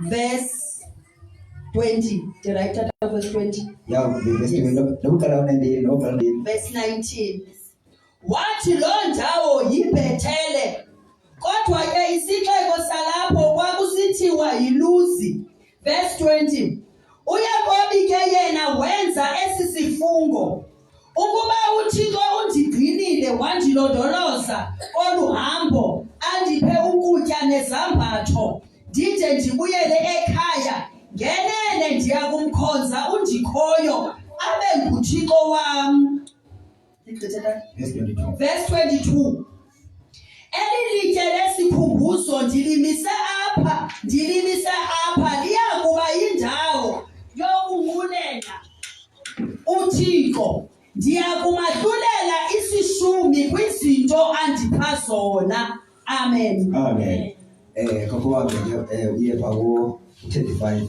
Verse 20. Did I tata verse 20? Ya, verse 20. Nokuqala u-19, nokuqala u-19. Verse 19. Wathi loo ndawo yiBhethele. Kodwa ke isixeko salapho kwakusithiwa yiLuzi. Verse 20. UYakobi ke yena wenza esi sifungo. Ukuba uThixo undigcinile wandilondoloza kolu hambo, andiphe ukutya nezambatho, ndide ndibuyele ekhaya, ngenene ndiya kumkhonza uNdikhoyo abe nguThixo wam. Verse 22. Verse 22. Eli litye lesikhumbuzo ndilimise apha, ndilimise apha liya kuba yindawo yokunqulela uThixo. Ndiya kumahlulela isishumi kwizinto andipha zona. Amen. Amen. Eh khokho wami ke eh uye pha ku 35.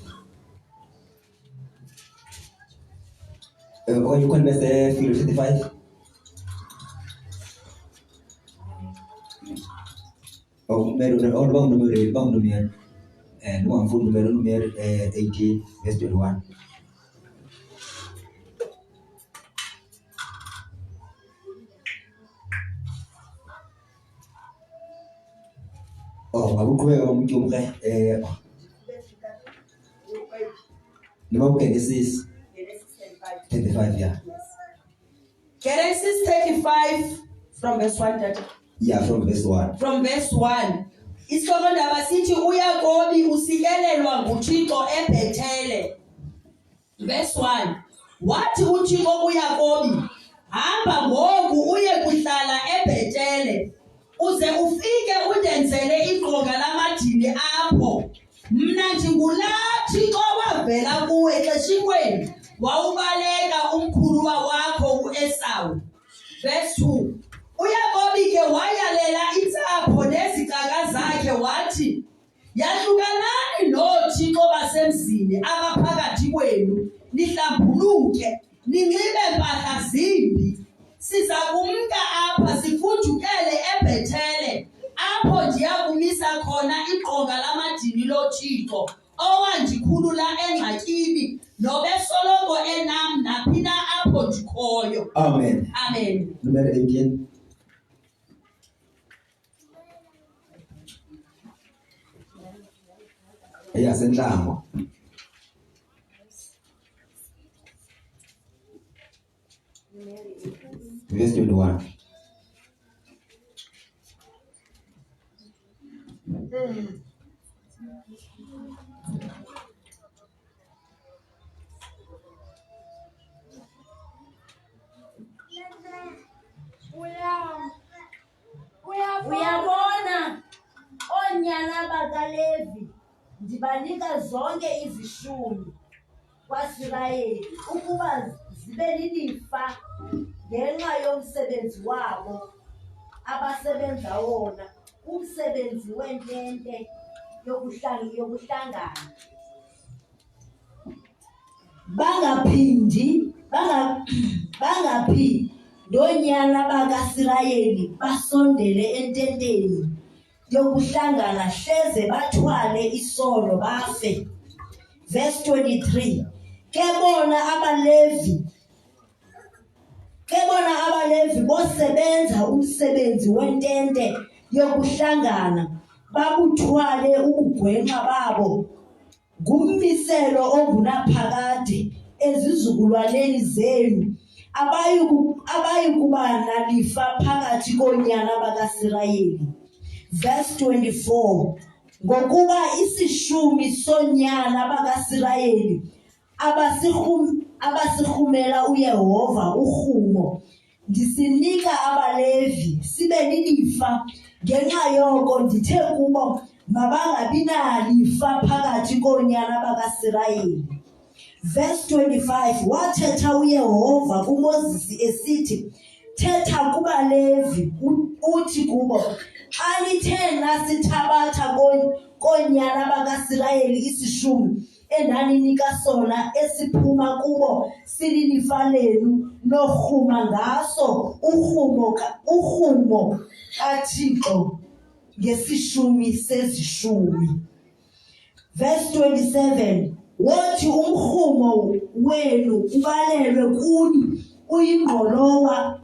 Eh okanye ukhona bese filo 35. Oh, Mary, oh, noba nguNumeri, noba nguNumeri. Eh, noba ngumfundi uNumeri, uNumeri eh 18 verse 21. Oh, makuqhubeka umtyumke eh noba kuGenesis 35 yeah. Genesis 35 from verse 1 tata. Yeah, from verse 1. From verse 1. Isihloko ndaba sithi uYakobi usikelelwa nguThixo eBhethele. Verse 1. Wathi uThixo kuYakobi, hamba ngoku uye kuhlala eBhetele, uze ufike undenzele iqonga lamadini apho. Mna ndingulaa Thixo wavela kuwe exeshikweni wawubaleka umkhuluwa wakho uEsawu. Verse 2. UYakobi ke wayalela intsapho nezicaka zakhe wathi, Yahlukanani noothixo basemzini abaphakathi kwenu, nihlambuluke, ninxibe mpahla zimbi. Siza kumka apha sifudukele eBhethele, apho ndiya kumisa khona iqonga lamadini loThixo owandikhulula engxakini nobesoloko enam naphi na apho ndikhoyo. Amen. Amen. Numero 18. Eyasentlango. Verse 21. Uyabona, oonyana bakaLevi ndibanika zonke izishumi kwaSirayeli ukuba zibe lilifa ngenxa yomsebenzi wabo abasebenza wona kumsebenzi wentente yokuhlangana. Bangaphindi bangaphindi oonyana bakaSirayeli basondele ententeni yokuhlangana hleze bathwale isono bafe. Verse 23. Ke bona abaLevi Ke bona abaLevi bosebenza umsebenzi wentente yokuhlangana, babuthwale ubugwenxa babo. Ngummiselo ongunaphakade ezizukulwaneni zenu. Abayi kuba nalifa phakathi koonyana bakaSirayeli. Verse 24. Ngokuba isishumi soonyana bakaSirayeli abasirhumela uYehova urhumo ndisinika abaLevi sibe lilifa. Ngenxa yoko ndithe kubo mabangabi nalifa phakathi koonyana bakaSirayeli. Verse 25 Wathetha uYehova kuMoses esithi, Thetha kubaLevi uthi kubo, xa nithe nasithabatha koonyana bakaSirayeli isishumi endaninika sona esiphuma kubo sililifa lenu norhuma ngaso urhumo urhumo kaThixo ngesishumi sezishumi. Verse 27 Wothi umrhumo wenu ubalelwe kuni uyingqolowa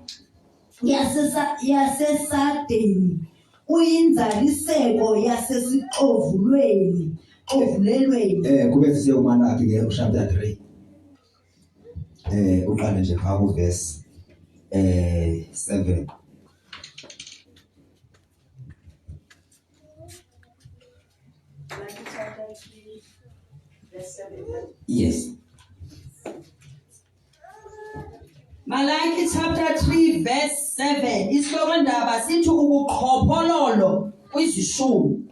yasesadeni uyinzaliseko yasesixovulweni xovulelweni. Eh kube siye kuMalaki ke uchapter 3. Eh uqale nje pha ku verse eh 7. Yes. Malaki chapter 3 verse 7 isihloko ndaba sithi ubuqhophololo kwizishumi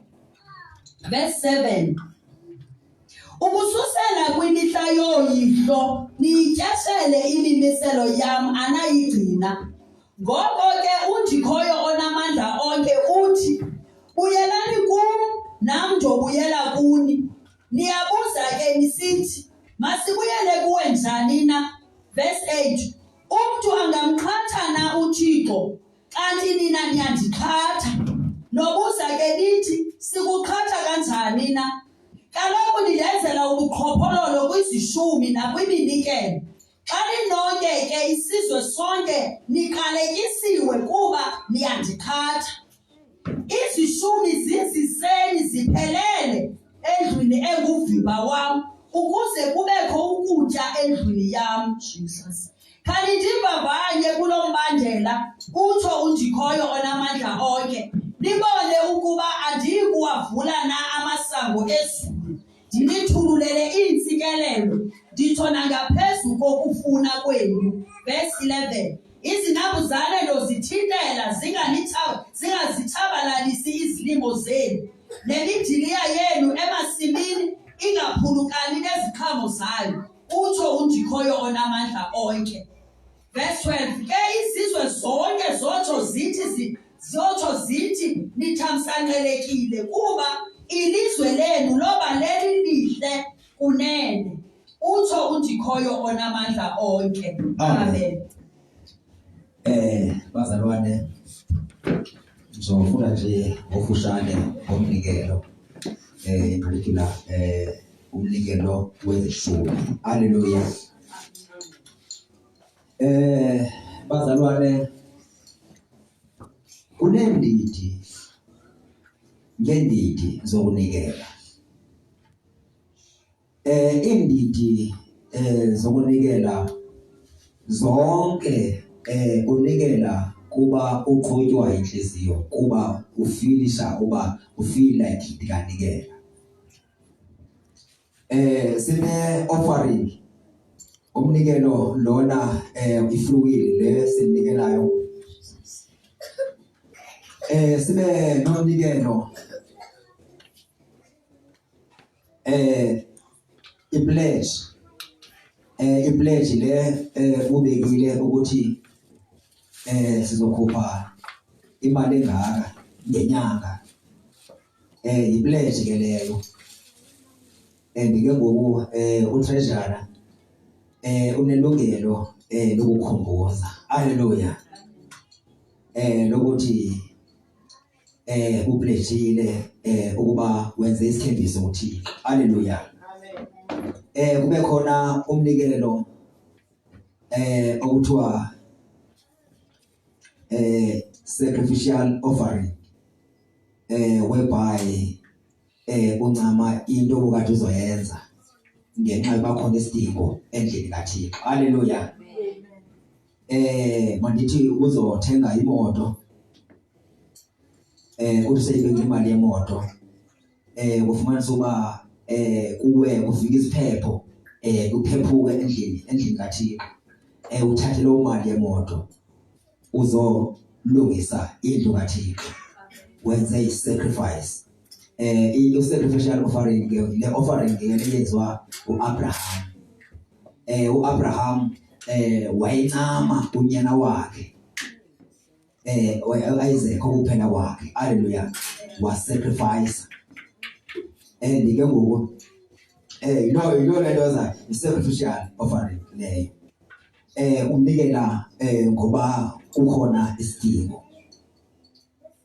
verse 7 Ukususela kwimihla yooyihlo niyityeshele imimiselo yam anayigcina Ngoko ke uNdikhoyo onamandla onke uthi, Buyelani kum, nam ndobuyela kuni. Niyabuza ke nisithi, Masibuyele kuwe njani na? Verse 8 Umntu angamqhatha na uThixo? Kanti nina niyandiqhatha. Nobuza ke nithi, Sikuqhatha kanjani na? Kaloku nindenzela ubuqhophololo kwizishumi nakwiminikelo. Xa ninonke ke isizwe sonke niqalekisiwe kuba niyandiqhatha. Izishumi ziziseni ziphelele endlwini enguvimba wam ukuze kubekho ukutya endlwini yam. Jesus. Khanindivavanye kulo mbandela, utsho uNdikhoyo onamandla onke, nibone ukuba andiyi kuwavula na amasango ezulu ndinithululele iintsikelelo nditsho nangaphezu kokufuna kwenu. Verse 11 Izinambuzane ndozithintela zingazitshabalalisi izilimo zenu, nemidiliya yenu emasimini ingaphulukani neziqhamo zayo, utsho uNdikhoyo onamandla onke. Verse 12 Ke izizwe zonke zotsho zithi zotsho zithi nithamsanqelekile kuba ilizwe lenu loba lelilihle kunene utsho uNdikhoyo onamandla onke. Amen. Eh bazalwane ngizofunda nje ngofushane ngomnikelo eh in particular eh umnikelo wezishumi. Hallelujah. Eh bazalwane kunendidi ngendidi zokunikela. Eh indidi eh zokunikela zonke eh unikela kuba uqhutywa inhliziyo kuba ufilisha uba ufeel like ndikanikela. Eh sine offering umnikelo lona eh iflukile le sinikelayo eh sibe nomnikelo eh ipledge eh ipledge le eh ubekile ukuthi eh sizokhupha imali engaka ngenyanga eh yipledge ke leyo and ke ngoku eh utreasurer eh unelungelo eh lokukhumbuza haleluya eh lokuthi eh uplejile eh ukuba wenze isithembiso kuThixo haleluya amen eh kube khona umnikelo eh okuthiwa eh sacrificial offering eh whereby eh uncama into obukade uzoyenza ngenxa yoba khona isidingo endlini kaThixo haleluya eh mandithi uzothenga imoto eh uthi seyibeke imali yemoto eh kufumanisa uba eh kuwe kufika isiphepho eh kuphephuke endlini endlini kaThixo eh uthathe lo mali yemoto uzolungisa indlu kaThixo wenze i-sacrifice eh i-sacrificial offering ke le offering ke eyenziwa uAbraham eh uAbraham eh wayencama unyana wakhe eh Isaac okuphela kwakhe haleluya wa sacrifice and ke ngoku eh yilo yilo lento za i-sacrificial offering leyo eh unikela eh ngoba kukhona isidingo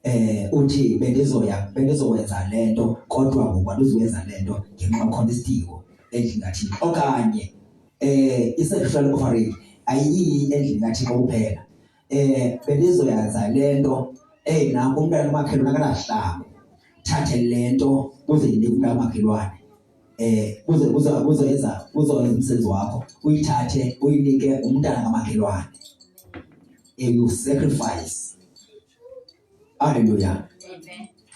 eh uthi bendizoya bendizowenza lento kodwa ngoku andizuyenza lento ngenxa ngenxa khona isidingo endlini kaThixo okanye eh i-sacrificial offering ayiyi endlini kaThixo kuphela eh bendizoyenza lento hey nanku umntana umakhelwane akanahlangu thathe lento kuze yinike umntana umakhelwane eh kuze kuze kuzoyenza kuzoyenza umsebenzi wakho uyithathe uyinike umntana kamakhelwane eh you sacrifice haleluya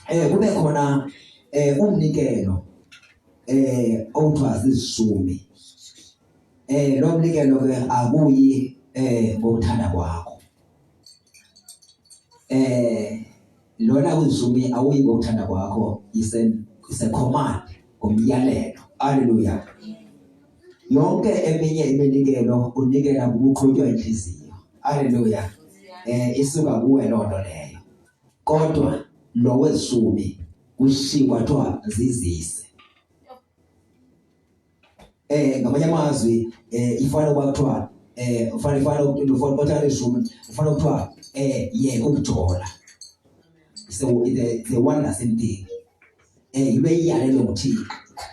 eh kube khona eh umnikelo eh okuthiwa zizishumi eh lo mnikelo ke akuyi eh ngokuthanda kwakho eh lona kuzishumi awuyi ngokuthanda kwakho ise ise command ngomyalelo haleluya yonke eminye iminikelo unikela ngokuqhutywa inhliziyo haleluya eh isuka kuwe lonto leyo kodwa lo wezishumi kushiwa kuthiwa zizise eh ngamanye amazwi eh ifana ukuba kuthiwa eh ufana ifana ufana othatha ishumi ufana kuthiwa eh yeka ukujola so the the one the same thing eh ibe iyalelo nguThixo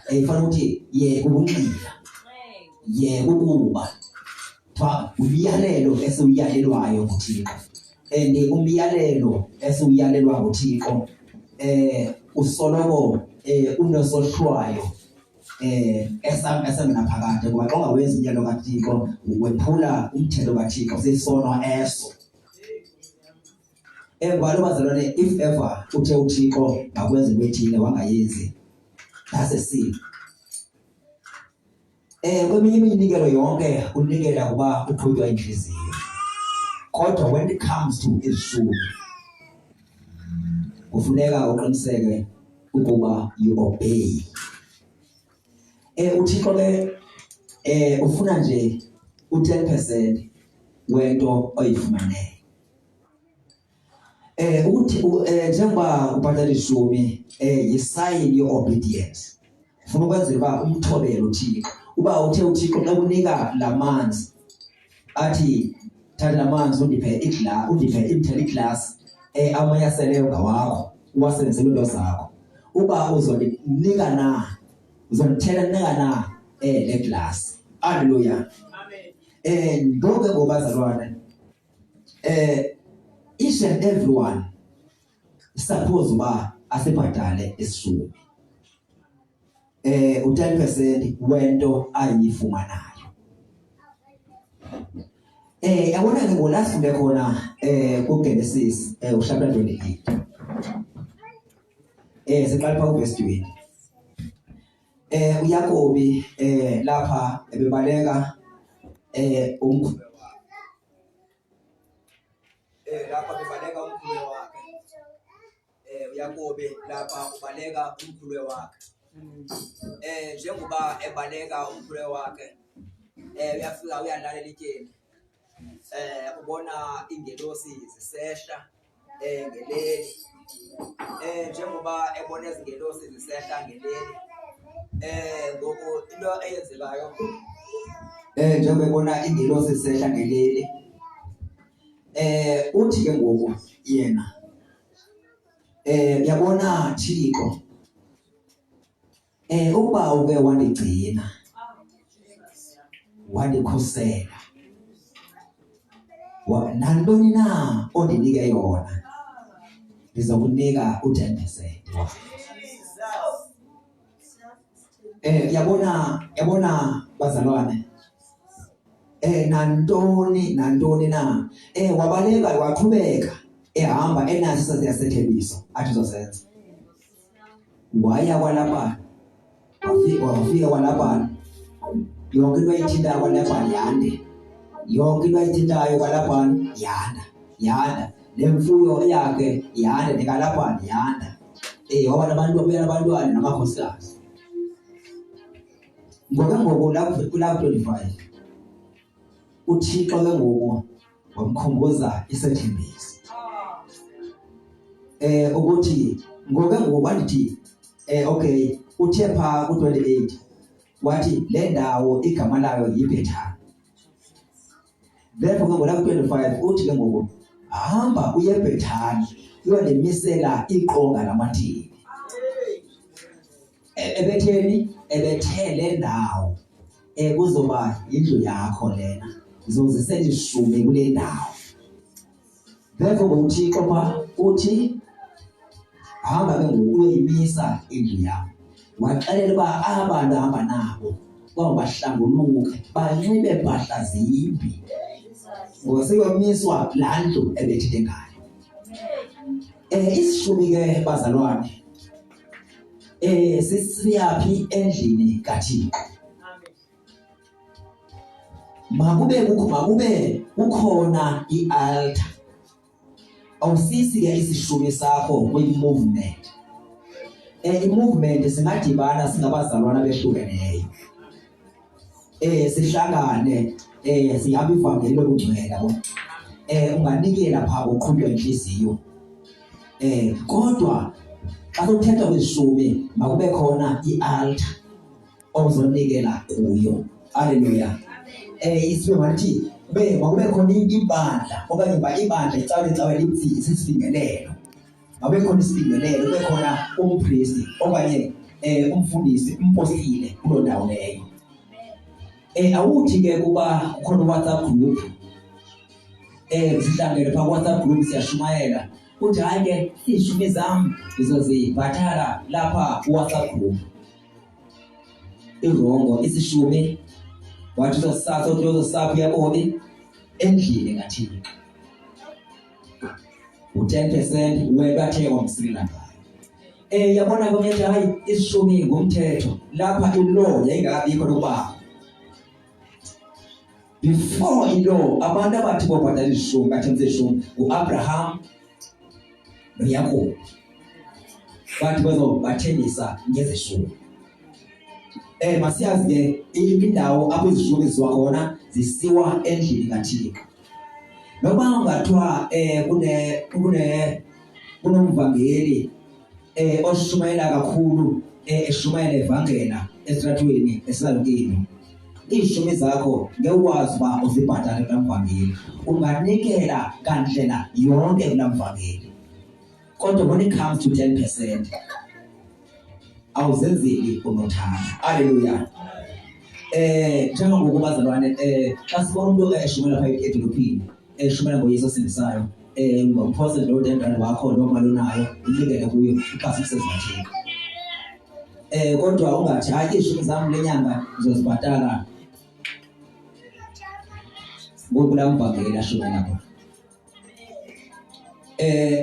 eh ifana ukuthi yeka ukunxila yeka ukuba kuthiwa umyalelo esiwuyalelwayo nguThixo and umyalelo esiwuyalelwa nguThixo eh usoloko eh unesohlwayo eh esam esangenaphakade ngoba xa ungawenzi umyalelo kaThixo wephula umthetho kaThixo sisono eso Engwalo bazalwane if ever uthe uThixo ngakwenza into ethile wangayenzi that's a sin. Eh kweminye iminikelo yonke unikela kuba uqhutywa inhliziyo. Kodwa when it comes to izishumi kufuneka uqiniseke ukuba you obey. Eh uThixo ke eh ufuna nje u10% wento oyifumaneyo. Eh uthi eh njengoba ubhatala ishumi eh yisign ye obedience. Ufuna ukwenzela uba umthobele uThixo. Uba uthe uThixo xa kunika lamanzi athi thatha lamanzi undiphe iglass undiphe imthele iglass eh amanye aseleyo ngawakho uwasebenzele into zakho. Uba uzondinika na uzondithela nika na eh le glass. Hallelujah. Amen. Eh ngoke ngobazalwane eh each and everyone suppose uba asibhadale isishumi eh u10% wento ayifumanayo eh yabona ke ngolafunde khona eh kuGenesis eh uchapter 28 eh siqala pha kuverse 20 eh uYakobi eh lapha ebebaleka eh umkhulu eh lapha bebaleka umkhulu wakhe eh uYakobi lapha ubaleka umkhulu wakhe eh njengoba ebaleka umkhulu wakhe eh uyafika uyalala elityeni eh ubona ingelosi zisehla eh ngeleli eh njengoba ebona izingelosi zisehla ngeleli eh ngoku into eyenzekayo eh njengoba ebona ingelosi zisehla ngeleli eh uthi ke ngoku yena eh uyabona Thixo Eh ukuba uke wandigcina wandikhusela nantoni na ondinike yona ndizokunika u-10 percent Eh yabona yabona bazalwane eh nantoni nantoni na eh wabaleka waqhubeka ehamba enaso sasiyasethembiso athi uzosenza waya kwaLabani wafika wafika kwaLabani yonke into ayithintayo kwaLabani yande yonke into ayithintayo kwaLabani yanda yanda nemfuyo yakhe yanda nekaLabani yanda eh waba nabantu babuya nabantwana namakhosikazi ngoba ngoku la kula 25 uThixo ke ngoku wamkhumbuza isethembiso eh ukuthi ngoke ngoku wandithi eh okay uthe pha ku-28 wathi le ndawo igama layo yiBhethani therefore ke ngola ku-25 uthi ke ngoku hamba uye eBhethani uyondimisela iqonga lamathini. Ebetheni ebethe le ndawo kuzoba yindlu yakho lena ngizozisela ishumi kule ndawo. Therefore ngokuThixo pha uthi hamba ke ngoku uyoyimisa indlu yam. Waxelela uba aba bantu ahamba nabo uba bahlambuluke banxibe mpahla zimbi ngoba seyomiswa laa ndlu ebethethe ngayo. Isishumi ke bazalwane sisiyaphi endlini kaThixo. Makube kukho makube kukhona ialtar. Awusisi ke isishumi sakho kwi-movement. I-movement singadibana singabazalwana behlukeneyo. Sihlangane sihamba ivangeli lokungcwele yabo. Unganikela pha uqhutywa inhliziyo. Kodwa xa kuthethwa kwezishumi makube khona ialtar. ozonikela kuyo. Haleluya. Isibe malithi kube makube khona ibandla okanye uba ibandla icawe icawe lithi sisibingelelo. Makube khona isibingelelo, kube khona umpristi okanye umfundisi, umpostile kuloo ndawo leyo. Awuthi ke kuba kukhona uWhatsApp group sihlangene phaa kuWhatsApp group siyashumayela uthi hayi ke iishumi zam ndizozibhatala lapha kuWhatsApp group. Irongo isishumi wathi uzosatha uthi uzosapha uYakobi endlini kaThixo. U-10 percent wena athe wamsilela ngayo. Yabona ke omnye hayi isishumi ngumthetho lapha ilaw yayingakabikho lokuba before ilaw abantu abathi bobhatala ishumi bathembise ishumi nguAbraham noYakobi bathi bazobathembisa ngezishumi. Masiyazi ke indawo apho izishumi zisiwa khona zisiwa endlini kaThixo. Noba ungathiwa kune kune kunomvangeli oshumayela kakhulu eshumayela evangela esitratweni esalukini iishumi zakho ngeke ukwazi uba uzibhatale kulaa mvangeli. Unganikela kandlela yonke kulaa mvangeli, kodwa when it comes to 10% awuzenzeli unothanda. Haleluya. Njengoku bazalwane, xa sibona umuntu eshumela pha edolophini, eshumela ngoYesu osindisayo, ungamphosela loo 10 rand wakho, loo mali onayo, unikele kuyo, uxhase umsebenzi kaThixo. Kodwa ungathi hayi iishumi zam lenyanga ndizozibhatala ngoku laa mvangeli ashumela khona.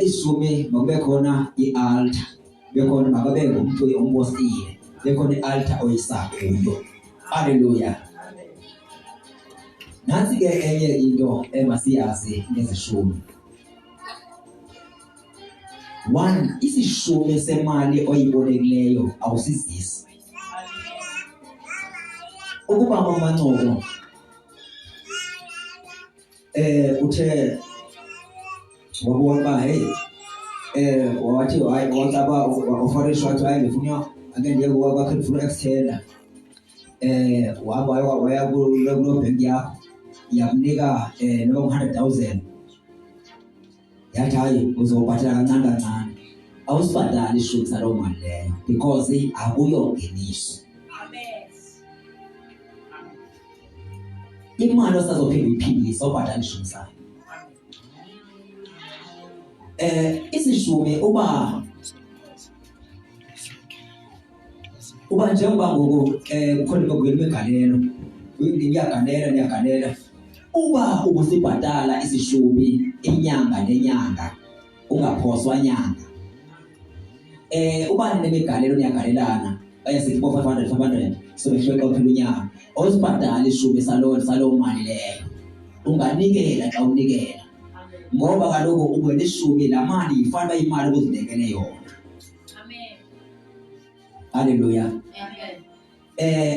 Ishumi makube khona i-altar, kube khona makabe ngumntu umpostile, kube khona i-altar oyisa kuyo. Haleluya. Nantsi ke enye into emasiyazi ngezishumi. 1, isishumi semali oyibolekileyo awusizisi. Ukuba uMancoko uthe wabona uba hey wathi hayi waxaba wafarisha wathi hayi ndifuna ake ndiye kwakhe ndifuna extenda wahamba waya kuloo bhenki yakho yakunika noba ngu-100,000 yathi hayi uzobhatala kancane kancane awusibhatali ishumi saloo mali leyo because akuyongeniso. Imali osazophinda uyiphindise obhatala ishumi sayo. Isishumi uba njengoba ngoku kukhona imigalelo, niyagalela niyagalela, uba ubusibhatala isishumi inyanga nenyanga ungaphoswa nyanga, uba nemigalelo niyagalelana okanye sithi bo 500 500 so behlwe xa uphela unyaka, awusibhatali ishumi saloo mali leyo, unganikela xa unikela, ngoba kaloku ubwena ishumi laa mali ifana uba imali obuzibekele yona. Haleluya.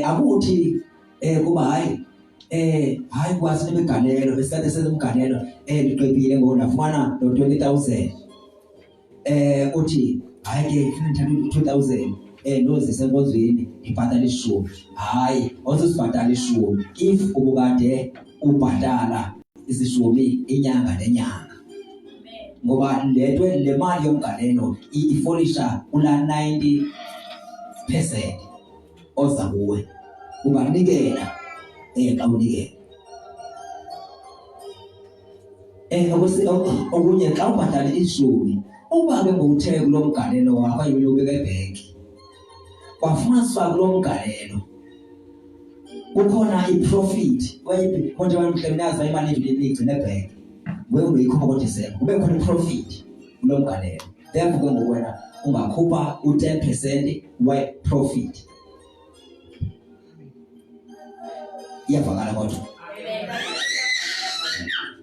Akuthi kuba hayi hayi kwazi nemigalelo besikade senza umgalelo ndigqibile ngoku ndafumana lo 20,000 uthi hayi ke ndifuna ndithathe u-2,000 ndozise enkonzweni ndibhatale ishumi. Hayi, awuzusibhatala ishumi if ubukade ubhatala isishumi inyanga nenyanga, ngoba le nto le mali yomgalelo ifolisha kulaa 90. percent oza kuwe unganikela eh xa unikela eh okunye xa ubhatala ishumi uba ke ngokuthe kulo mgalelo wakho okanye uyobeka ebhenki kwafumaniswa kulo mgalelo kukhona iprofit okanye kodwa abantu mhlawumbe nazi imali endlini igcine ebhenki wewe unoyikhupha ngoDisemba kube khona iprofit kulo mgalelo therefore ke ngoku wena ungakhupha u-10 percent we-profit iyavakala kodwa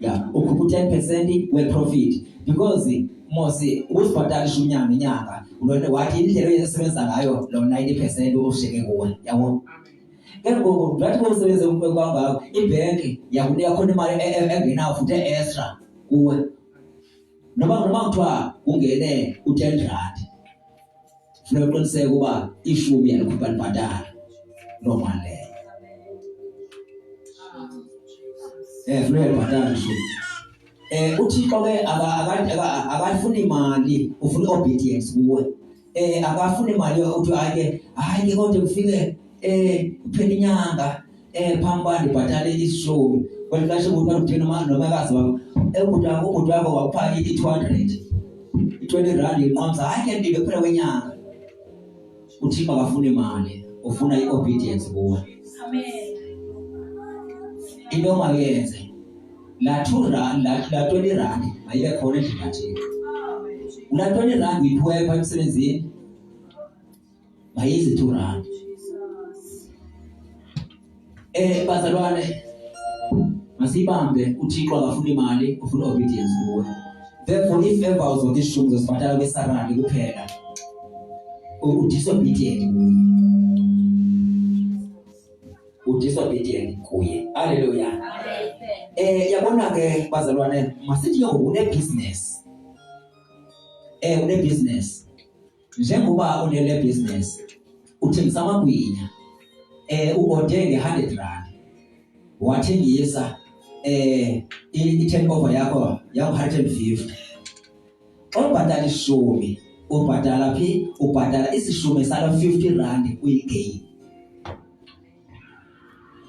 ya ukhupha u-10 percent we-profit because mosi ukuzibhatala ishunyanga nenyanga lona wathi indlela oyesebenza ngayo lo 90 percent usheke kuwe yabo ke ngoku ngathi kosebenze kangako ibhenki yakunika khona imali e, e, engenayo futhi e-extra kuwe noma noma kuthiwa kungene u-10 rand funeka uqiniseke uba ishumi yalikhupha libhatala loo mali leyo um funeka libhatala ishumi um uthixo ke akafuni mali ufuna i-obedience kuwe um akafuni mali uthi hayi ke hayi ke kodwa kufike um kuphela inyanga um phambi uba ndibhatale ishumi kweli xesha ubhuti utheni nomakazi wakho ubhuti wakho ubhuti wakho wakupha i-200 i-20 rand inqwamza hayi ke ndile kuphela kwenyanga uthixo akafuni imali ufuna i-obedience kuwe into ongayenze la 2 rand la 20 rand mayibe khona endlini kathixo la 20 rand uyiphiwe pha emsebenzini mayize 2 rand eh bazalwane masibambe uThixo akafuni imali ufuna obedience kuwe therefore if ever uzothi ishumi uzosibhatala kwesarali kuphela udisobedient kuye udisobedient kuye haleluya eh yabona ke bazalwane masithi ke ngoku une business eh une business Njengoba unele business uthengisa amagwinya eh uode nge-100 rand wathengisa eh i-turnover yakho yangu-150 xa ubhatala ishumi ubhatala phi ubhatala isishumi salo 50 rand uyigain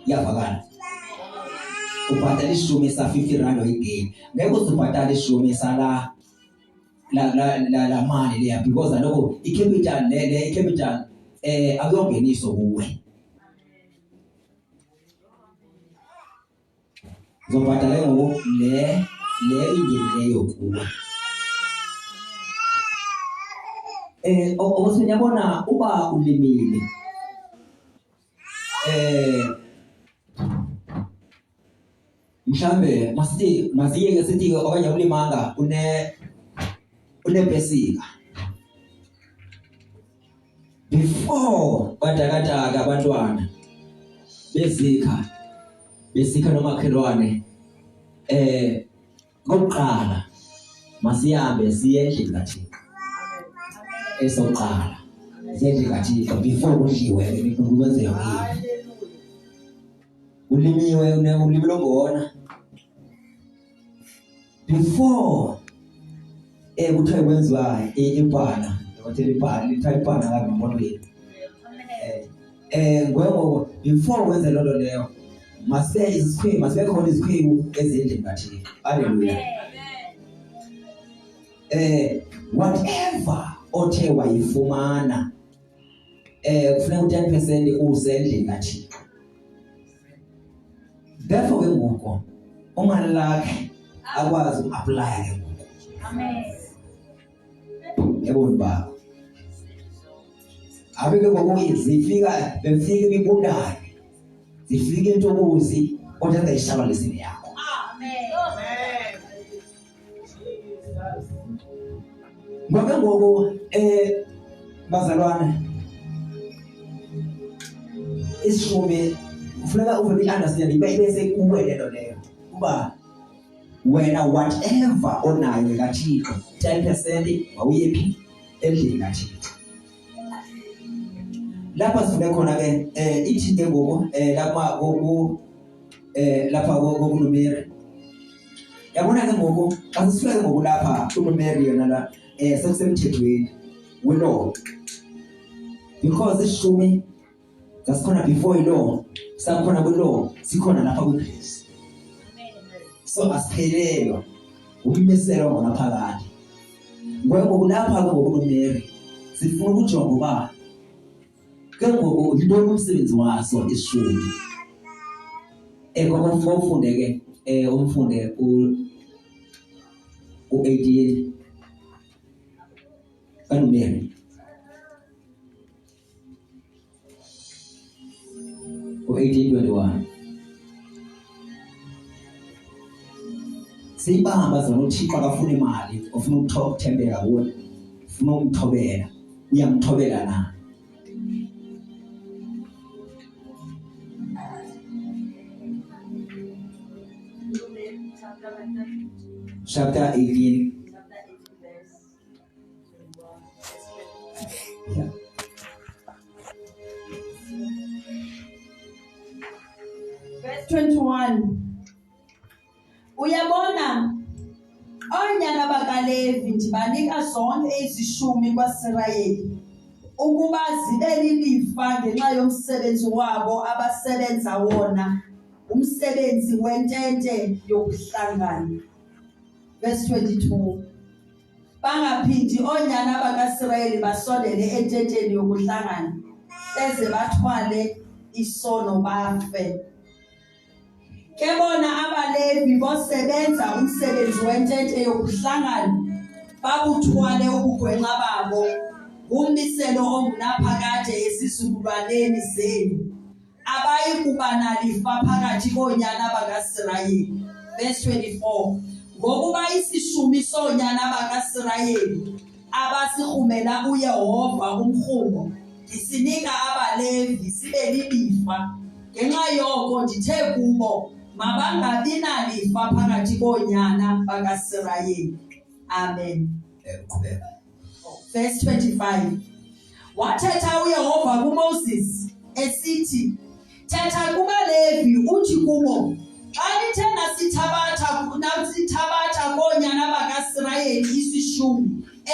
iyavakala ubhatala ishumi sa 50 rand uyigain ngeke uzubhatala ishumi sala la la la, la mali leya because aloko icapital le le icapital eh akuyongeniso kuwe uzobhatala ngoku le le ingenileyo kuwe eh okusho yabona uba ulimile eh mhlambe masithi masiyeke sithi okanye ulimanga une unepesika before badakadaka abantwana bezikha besikha nomakhelwane eh Kokuqala masihambe siye endlini kaThixo. Esokuqala siye endlini kaThixo before kudliwe kwenze yonke into. Ulimiwe ulimi lombona. Before eh kuthiwa kwenziwa ibhala, kuthiwa ibhala, lithiwa ibhala ngapha emapondweni. Eh ngoba before wenze loo nto leyo masibe izikhwebu masibe khona izikhwebu ezindlini kaThixo. Haleluya. Eh whatever othe wayifumana eh kufuneka u-10% use endlini kaThixo. Therefore ke ngoku umalakhe akwazi uku-aplaya ke ngoku. Amen. Eboni bakho. Abe ke ngoku zifika befika imibundane. Zifika intokozi kodwa engayishabalisi yakho. Amen. Ngoba ngoku eh bazalwane isishumi kufuneka ube i-understand ibe ibe sekuwe lento leyo uba wena whatever onayo kaThixo 10% wawuyephi endlini kaThixo lapha sifune khona ke eh ithi ke ngoku eh lapha ku eh lapha ku Numeri yabona ke ngoku xa sifika ke ngoku lapha kuNumeri yona la eh sekusemthethweni we-law Because ishumi sasikhona before ilaw, sakhona kwilaw, sikhona lapha kwigrace. So asiphelelwa ummiselo ngonaphakade. Ngoba ngokulapha ke ngokunoMary sifuna ukujonga uba ke ngoku yintoni umsebenzi waso ishumi. Ngoba ufunde ke umfunde u-18 kaNumeri. U-1821. Siyibamba zona uThixo akafuni imali, ufuna ukuthembeka kuwe, ufuna umthobela. Uyamthobela na? Chapter 18. Yeah. Verse 21. Uyabona, oonyana bakaLevi ndibanika zonke izishumi kwaSirayeli ukuba zibe lilifa ngenxa yomsebenzi wabo abasebenza wona, umsebenzi wentente yokuhlangana. Verse 22. Bangaphindi oonyana bakaSirayeli basondele ententeni yokuhlangana, hleze bathwale isono bafe. Ke bona abaLevi bosebenza umsebenzi wentente yokuhlangana, babuthwale ubugwenxa babo, ngummiselo ongunaphakade ezizukulwaneni zenu. Abayi kuba nalifa phakathi koonyana bakaSirayeli. Verse 24. Ngokuba isishumi soonyana bakaSirayeli abasirhumela uYehova umrhumo, ndisinika abaLevi sibe lilifa. Ngenxa yoko ndithe kubo, mabangabi nalifa phakathi koonyana bakaSirayeli. Amen. Qhubeka. Verse 25. Wathetha uYehova kuMoses esithi, Thetha kubaLevi uthi kubo, xa nithe nasithabatha nasithabatha koonyana bakaSirayeli isishumi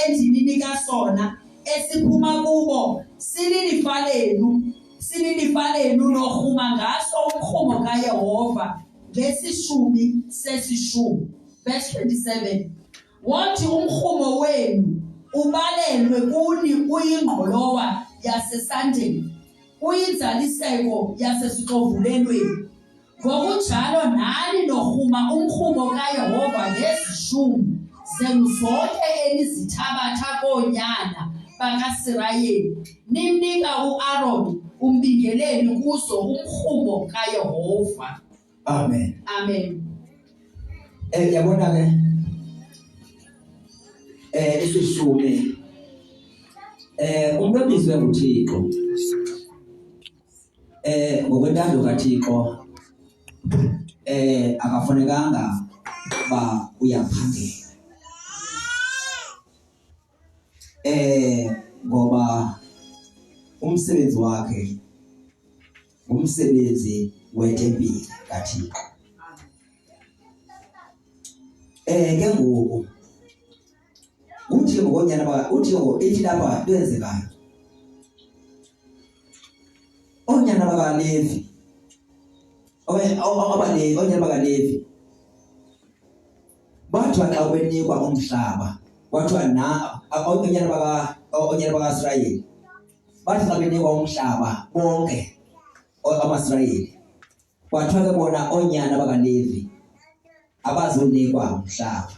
endininika sona esiphuma kubo sililifa lenu, sililifa lenu norhuma ngaso umrhumo kaYehova ngesishumi sesishumi. Verse 27. Wothi umrhumo wenu ubalelwe kuni uyingqolowa yasesandeni, uyinzaliseko yasesixovulelweni. Ngokunjalo nani norhuma umrhumo kaYehova ngezishumi zenu zonke enizithabatha koonyana bakaSirayeli, nimnika uAron umbingeleli kuzo umrhumo kaYehova. Amen. Amen. Yabona ke isishumi umuntu obizwe nguThixo ngokwentando kaThixo akafunekanga ba uyaphangela ngoba umsebenzi wakhe ngumsebenzi wetempile kaThixo. Ke ngoku uthi ngonyana ba uthi ngo ithi lapha into eyenzekayo. Oonyana bakaLevi abaLevi oonyana bakaLevi bathiwa xa benikwa umhlaba kwathiwa na oonyana baka oonyana bakaSirayeli Bathi xa benikwa umhlaba bonke amaSirayeli, kwathiwa ke bona oonyana bakaLevi abazunikwa umhlaba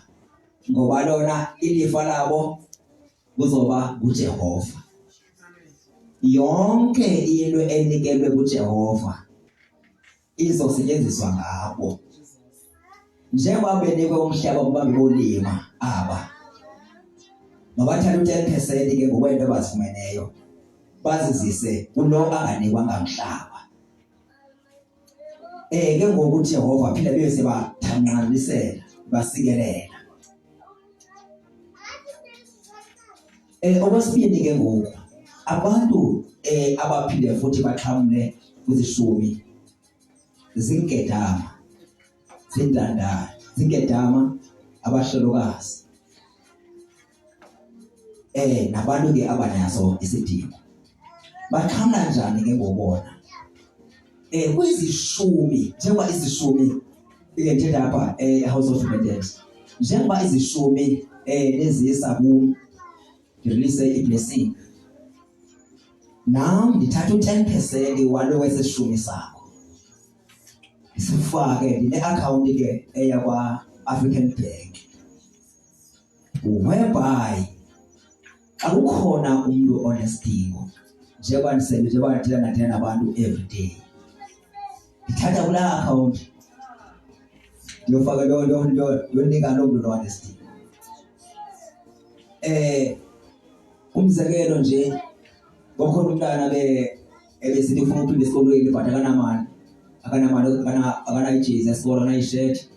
ngoba lona ilifa labo kuzoba nguJehova. Yonke into enikelwe kuJehova izosetyenziswa ngabo njengoba benikwe umhlaba ukuba bebolima aba mabathathe u-10 percent ke ngokwento abazifumeneyo bazizise kulo anganikwanga mhlaba ke ngoku uJehova phila bese sebathanqalisela basikelela okwesibini ke ngoku abantu abaphinde futhi baxhamle kwizishumi zinkedama zintandane zinkedama abahlolokazi nabantu ke abanaso isidingo. Baxhamla njani ke ngobona? Eh kwizishumi, njengoba izishumi ndithetha apha eHouse of Repentance, njengoba izishumi nezisa kum ndirelease iblessing, nam ndithatha u-10% walo wesishumi sakho ndisifake, ndine-akhawunti ke eya kwa-African Bank, whereby xa kukhona umntu onesidingo, njengoba ndisebenza, njengoba ndithetha ndithetha nabantu every day, ndithatha kulaa akhawunti ndiyofaka yonika loo mntu lowo anesidingo. Umzekelo nje, kwakhona umntana ke ebesithi ufuna uphinda esikolweni but akanamali, akanamali, akanayijezi yesikolo, akanayishethi.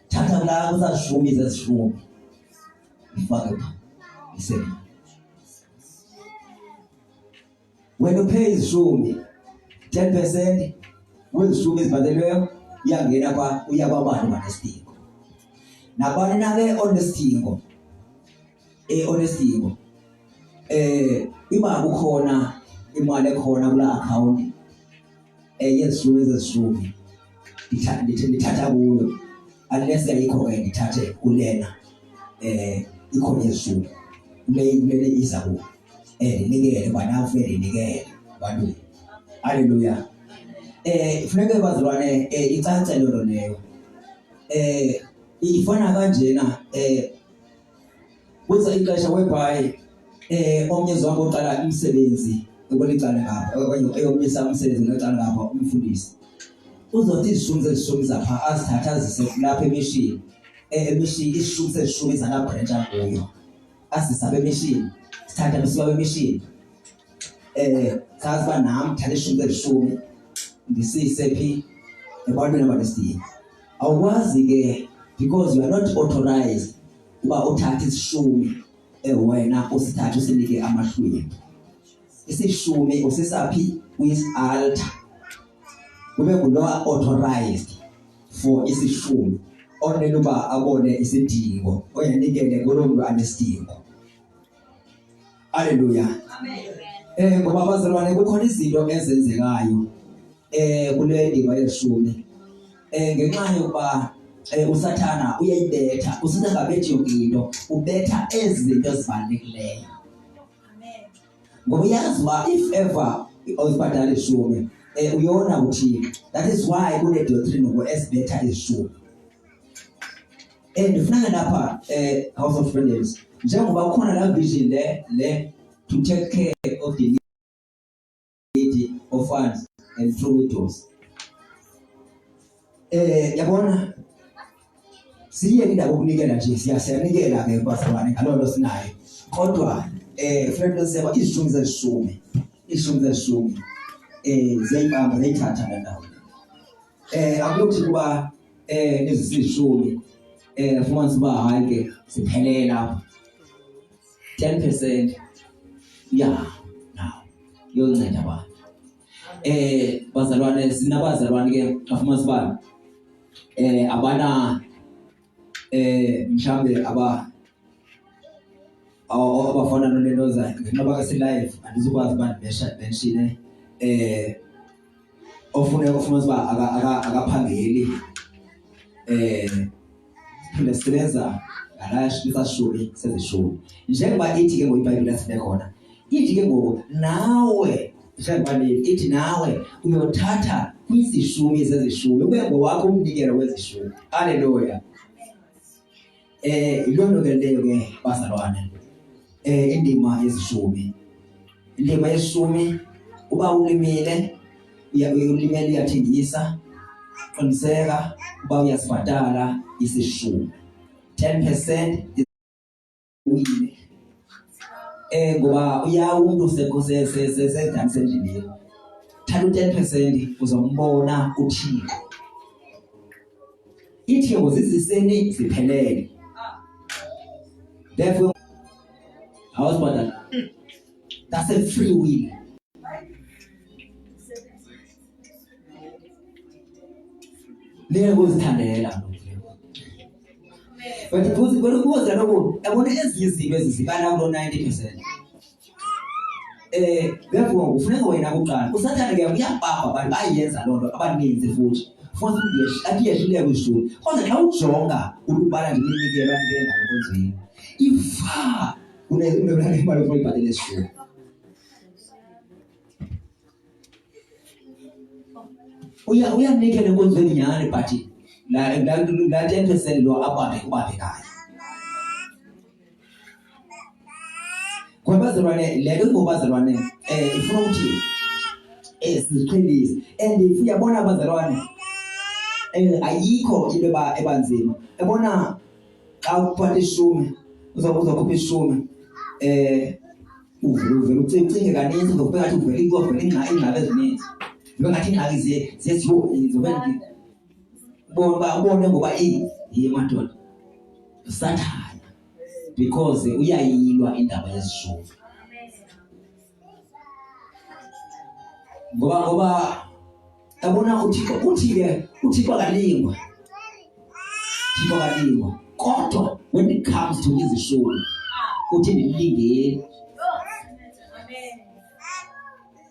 Thatha kulaa kusashumi zezishumi ifake pha isebe. Wena uphe izishumi 10% wezishumi ezibhatelweyo iyangena kwa uya kwabantu banesidingo. Nabani na ke onesidingo onesidingo iba kukhona imali ekhona kula account yezishumi ezezishumi ndithatha kuyo, unless ayikho ke ndithathe kulena ikhona yezishumi kule kumele iza kuyo ndinikele uba nam funeka ndinikele ebantwini. Haleluya. Funeka bazalwane icace loo nto leyo. Ifana kanjena kuza ixesha whereby omnye wam oqala umsebenzi ekwelicala ngapha okanye eyomisa umsebenzi ngecala ngapha, umfundisi uzothi izishumi zezishumi zapha azithathe azise lapha emishini, emishini isishumi sezishumi zalabhrentshi akuyo azise apha emishini, sithathe basuka apha emishini sazi uba nam thatha ishumi sezishumi ndisise phi ebantwini abanesidingo. Awukwazi ke because you are not authorized uba uthathe isishumi wena usithathe usinike amahlwempu. Isishumi usisaphi kwi-altar, kube ngulo authorized for isishumi onele uba abone isidingo oyanikele kulo mntu anesidingo. Haleluya. Amen. Ngoba bazalwane kukhona izinto ezenzekayo kule ndima yeshumi ngenxa yokuba uSathana uyayibetha, uSathana akabethi yonke into, ubetha ezi zinto ezibalulekileyo. Ngoba uyazi uba if ever uzibhatala ishumi uyona uThixo. That is why kune doctrine ngo esibetha ishumi. Ndifuna lapha House of Friends, njengoba kukhona la vision le to take care of the needy orphans and true widows. Yabona siye indaba yokunikela nje, siyanikela ke bazalwane ngaloo nto sinayo, kodwa friend siyaba izishumi zezishumi, izishumi zezishumi ziyayibamba, ziyayithatha le ndawo. Akuthi kuba lezi zishumi fumanisa uba hayi ke siphelele apha 10% ya now yonceda abantu. Bazalwane, sinabazalwane ke afumanisa uba abana mhlambe abafana nolentoza ngenxa yoba ke si-live andizukwazi uba ndimenshine ofuneka ufumanisa uba akaphangeli siphinde sisebenza ngalaa sashumi sezishumi, njengoba ithi ke ngoku iBhayibhile esifune khona, ithi ke ngoku nawe njengoba ithi nawe uyothatha kwizishumi zezishumi ube ngowakho umnikelo wezishumi. Haleluya. Yiloo nto ke leyo ke bazalwane, indima yezishumi, indima yeshumi, uba ulimile, ulimele uyathengisa, qiniseka uba uyasibhatala isishumi 10% uyile ngoba uya umuntu sedanisa endleleni, thatha u-10% uzombona uThixo. Ithi ngoziziseni ziphelele, therefore awuzibhatala, that's a free will. Liyakuzithandela but kuze lokhu yabona ezinye izinto ezizibala kulo 90%. Eh therefore kufuneka wena kuqala. Usathane ke uyabamba abantu bayenza loo nto abaninzi futhi. Futhi athi yehluleka kwishumi. Kodwa xa ujonga ulubala nje iminikelo anikele ngayo enkonzweni. Ifa kunale imali ofuna uyibhatele esishumi. Uya uyanikela enkonzweni nyhani but la la la 10% lo abambe ubambekayo. Ngoba bazalwane le nto ngobazalwane eh ifuna ukuthi eh siziqhelise and if uyabona abazalwane eh ayikho into eba ebanzima ebona xa uphatha ishumi uzokhupha ishumi eh uvele uvele ucinge kaninzi uzokubeka ngathi uvele uvele ingxaki ingxaki ezininzi zibe ngathi ingxaki ziye ziye ziyobe bona ubone ngoba eyi yiye madoda usathana because uyayilwa indaba yezishumi ngoba ngoba yabona uThixo uthi ke uThixo akalingwa uThixo akalingwa kodwa when it comes to izishumi uthi ndilingeni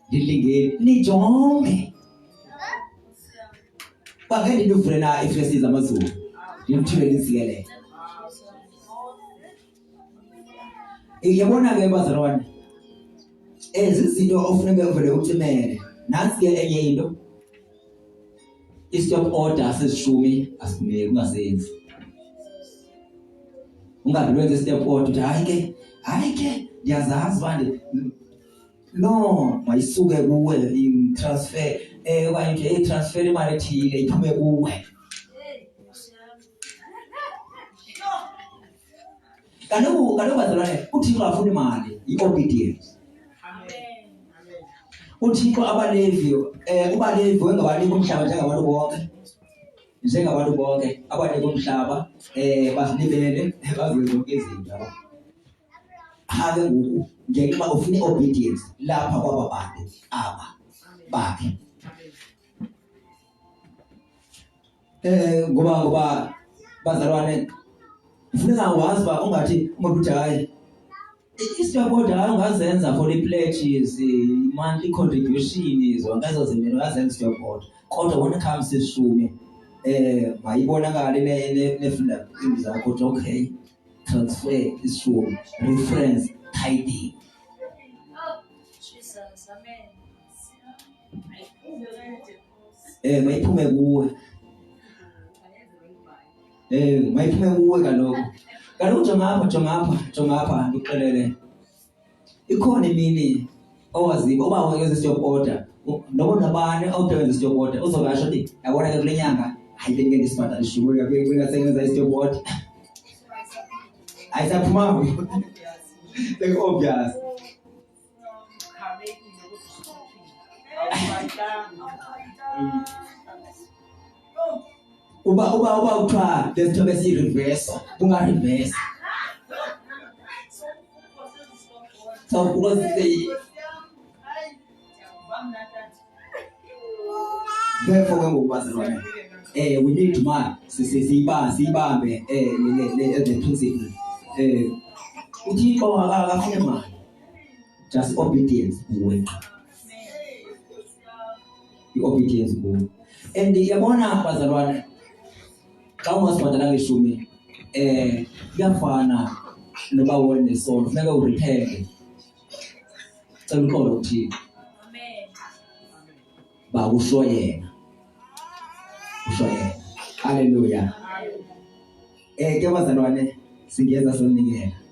ndilingeni nijonge Bangeke ndivule na ifesi zamazulu. Ndimthule ndisikelele. Iyabona ke bazalwane. Ezi zinto ofuneka uvele ucimele. Nansi ke enye into. I-stop order sesishumi asifuneki ungasenzi. Ungabi lwenze i-step order uthi hayi ke, hayi ke ndiyazazi uba no mayisuke kuwe i-transfer eh okanye nje i-transfer imali ethile iphume kuwe kaloku kaloku bazalwane uthixo afuna imali i-obedience uthixo abalevi eh ubalevi wengabanika umhlaba njengabantu bonke njengabantu bonke abanika umhlaba eh bazilibele bazenze zonke izinto yabo qha ke ngoku ngenxa ufuna i-obedience lapha kwaba bantu aba bakhe eh ngoba ngoba bazalwane kufuneka wazi uba ungathi umuntu uthi hayi isiyaboda hayi ungazenza for i-pledges i-monthly contribution zonke ezo zinto ungazenza isiyaboda kodwa when it comes to ishumi eh mayibonakale ne-freedom zakho ukuthi okay transfer isishumi reference tithing Jesus, amen. eh mayiphume kuwe eh mayiphume kuwe kaloku kaloku jonga apha jonga apha jonga apha ndikuxelele Ikhona imini owaziyo uba wenza stop order noba nabani awude wenza stop order uzokasho ukuthi yabona ke kule nyanga hayi bengike ndisibhadale ishumi bengasebenza i-stop order ayisaphumanga sek-obvious uba uba uba kuthiwa lesithobe siyi-reverse unga-reverse so because they therefore ke ngoku bazalwane eh we need ma siyibambe eh le le the principle eh uThixo akafune mali just obedience kuwe i-obedience kuwe and yabona bazalwane xa ungasibhatalanga ishumi eh kuyafana noba wonesono funeka urepente cela uxolo kuthixo ba usho yena usho yena haleluya eh ke bazalwane singeza sonikela.